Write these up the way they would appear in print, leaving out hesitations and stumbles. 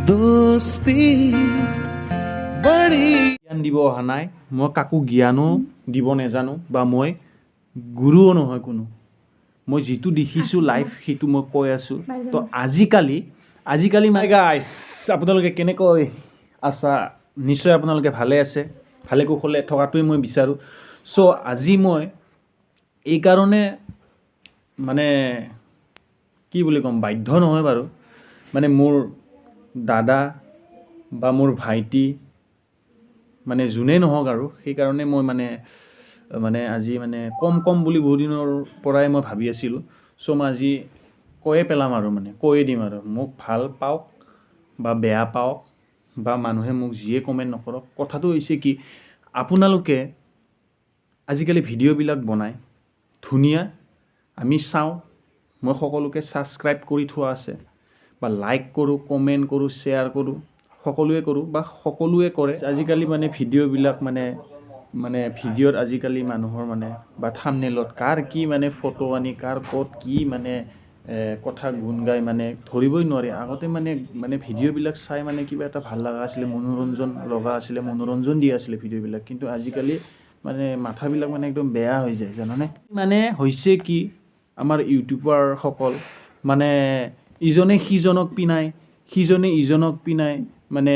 दोस्ती बड़ी জ্ঞান দিব অহা নাই। মই কাকো জ্ঞানো দিব নেজানো বা মই গুৰুও নহয় কোনো। মই যিটো দেখিছোঁ লাইভ, সেইটো মই কৈ আছোঁ। তো আজিকালি মানে গাইছ, আপোনালোকে কেনেকৈ আছা? নিশ্চয় আপোনালোকে ভালে আছে, ভালে কুশলে থকাটোৱেই মই বিচাৰোঁ। চ' আজি মই এইকাৰণে মানে কি বুলি ক'ম, বাধ্য নহয় বাৰু, মানে মোৰ দাদা বা মোৰ ভাইটি মানে যোনেই নহওক আৰু, সেইকাৰণে মই মানে মানে আজি মানে কম কম বুলি বহুদিনৰ পৰাই মই ভাবি আছিলোঁ। চ' মই আজি কৈয়ে পেলাম আৰু মানে কৈয়ে দিম আৰু, মোক ভাল পাওক বা বেয়া পাওক বা মানুহে মোক যিয়ে কমেণ্ট নকৰক, কথাটো হৈছে কি, আপোনালোকে আজিকালি ভিডিঅ'বিলাক বনায় ধুনীয়া, আমি চাওঁ, মই সকলোকে ছাবস্ক্ৰাইব কৰি থোৱা আছে বা লাইক কৰোঁ, কমেণ্ট কৰোঁ, শ্বেয়াৰ কৰোঁ, সকলোৱে কৰোঁ বা সকলোৱে কৰে। আজিকালি মানে ভিডিঅ'বিলাক মানে মানে ভিডিঅ'ত আজিকালি মানুহৰ মানে বা থামনেলত কাৰ কি মানে ফটো আনি কাৰ ক'ত কি মানে কথা গুণ গাই মানে ধৰিবই নোৱাৰি। আগতে মানে মানে ভিডিঅ'বিলাক চাই মানে কিবা এটা ভাল লগা আছিলে, মনোৰঞ্জন লগা আছিলে, মনোৰঞ্জন দিয়া আছিলে ভিডিঅ'বিলাক। কিন্তু আজিকালি মানে মাথাবিলাক মানে একদম বেয়া হৈ যায়, জানানে? মানে হৈছে কি, আমাৰ ইউটিউবাৰসকল মানে ইজনে সিজনক পিনায়, সিজনে ইজনক পিনায়। মানে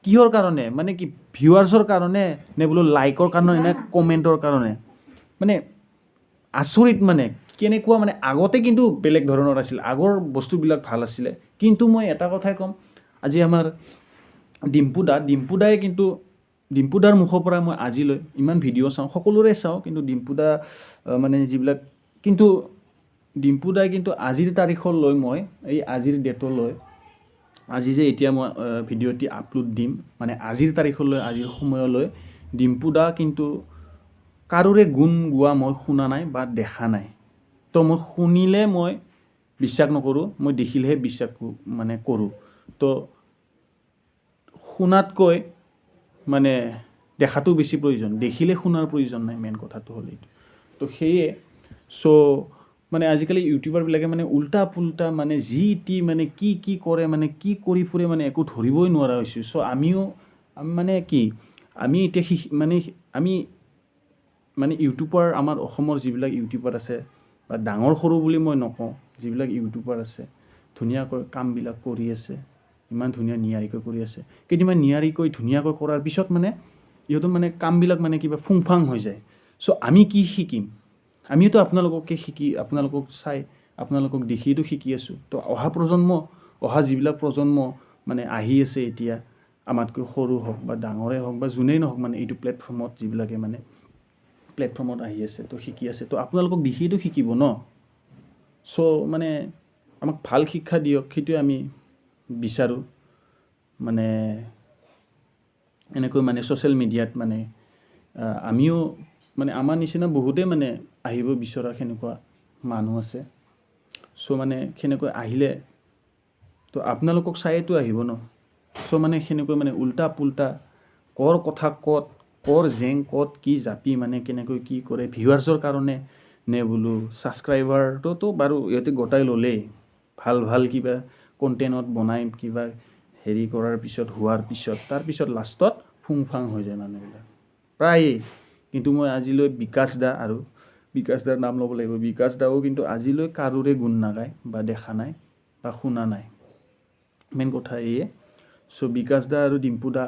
কিহৰ কাৰণে? মানে কি ভিউৱাৰ্ছৰ কাৰণে নে বোলো লাইকৰ কাৰণে নে কমেণ্টৰ কাৰণে? মানে আচৰিত, মানে কেনেকুৱা মানে আগতে কিন্তু বেলেগ ধৰণৰ আছিল, আগৰ বস্তুবিলাক ভাল আছিলে। কিন্তু মই এটা কথাই ক'ম, আজি আমাৰ ডিম্পু দা, ডিম্পু দাই কিন্তু, ডিম্পু দাৰ মুখৰ পৰা মই আজিলৈ ইমান ভিডিঅ' চাওঁ, সকলোৰে চাওঁ, কিন্তু ডিম্পু দা মানে যিবিলাক, কিন্তু ডিম্পু দাই কিন্তু আজিৰ তাৰিখলৈ, মই এই আজিৰ ডেটলৈ, আজি যে এতিয়া মই ভিডিঅ'টি আপলোড দিম, মানে আজিৰ তাৰিখলৈ, আজিৰ সময়লৈ ডিম্পু দা কিন্তু কাৰোৰে গুণ গোৱা মই শুনা নাই বা দেখা নাই। তো মই শুনিলে মই বিশ্বাস নকৰোঁ, মই দেখিলেহে বিশ্বাস মানে কৰোঁ। তো শুনাতকৈ মানে দেখাটো বেছি প্ৰয়োজন, দেখিলে শুনাৰ প্ৰয়োজন নাই, মেইন কথাটো হ'ল এইটো। তো সেয়ে চ' মানে আজিকালি ইউটিউবাৰবিলাকে মানে উল্টা পুল্টা মানে যি টি মানে কি কি কৰে, মানে কি কৰি ফুৰে, মানে একো ধৰিবই নোৱাৰা হৈছোঁ। চ' আমিও আমি মানে কি, আমি এতিয়া মানে আমি মানে ইউটিউবাৰ, আমাৰ অসমৰ যিবিলাক ইউটিউবাৰ আছে বা ডাঙৰ সৰু বুলি মই নকওঁ, যিবিলাক ইউটিউবাৰ আছে ধুনীয়াকৈ কামবিলাক কৰি আছে, ইমান ধুনীয়া নিয়াৰিকৈ কৰি আছে। কেইদিনমান নিয়াৰিকৈ ধুনীয়াকৈ কৰাৰ পিছত মানে ইহঁতৰ মানে কামবিলাক মানে কিবা ফুংফাং হৈ যায়। চ' আমি কি শিকিম? আমিওতো আপোনালোককে শিকি, আপোনালোকক চাই, আপোনালোকক দেখিয়েতো শিকি আছোঁ। তো অহা প্ৰজন্ম, অহা যিবিলাক প্ৰজন্ম মানে আহি আছে এতিয়া, আমাতকৈ সৰু হওক বা ডাঙৰেই হওক বা যোনেই নহওক, মানে এইটো প্লেটফৰ্মত যিবিলাকে মানে প্লেটফৰ্মত আহি আছে, তো শিকি আছে, তো আপোনালোকক দেখিয়েতো শিকিব ন? চ' মানে আমাক ভাল শিক্ষা দিয়ক, সেইটোৱে আমি বিচাৰোঁ। মানে এনেকৈ মানে ছ'চিয়েল মিডিয়াত মানে আমিও মানে আমাৰ নিচিনা বহুতেই মানে আহিব বিচৰা সেনেকুৱা মানুহ আছে। চ' মানে সেনেকৈ আহিলে তো আপোনালোকক চায়েতো আহিব ন? চ' মানে সেনেকৈ মানে উল্টা পুল্টা কৰ কথা ক'ত কৰ জেং ক'ত কি জাপি মানে কেনেকৈ কি কৰে ভিউৱাৰ্ছৰ কাৰণে নে বোলো ছাবস্ক্ৰাইবাৰটোতো বাৰু ইহঁতে গোটাই ল'লেই, ভাল ভাল কিবা কণ্টেণ্টত বনাই কিবা হেৰি কৰাৰ পিছত, হোৱাৰ পিছত, তাৰপিছত লাষ্টত ফুংফাং হৈ যায় মানুহবিলাক প্ৰায়েই। কিন্তু মই আজিলৈ বিকাশ দা, আৰু বিকাশ দাৰ নাম ল'ব লাগিব, বিকাশ দাও কিন্তু আজিলৈ কাৰোৰে গুণ নাগায় বা দেখা নাই বা শুনা নাই। মেইন কথা এয়ে। চ' বিকাশ দা আৰু ডিম্পু দা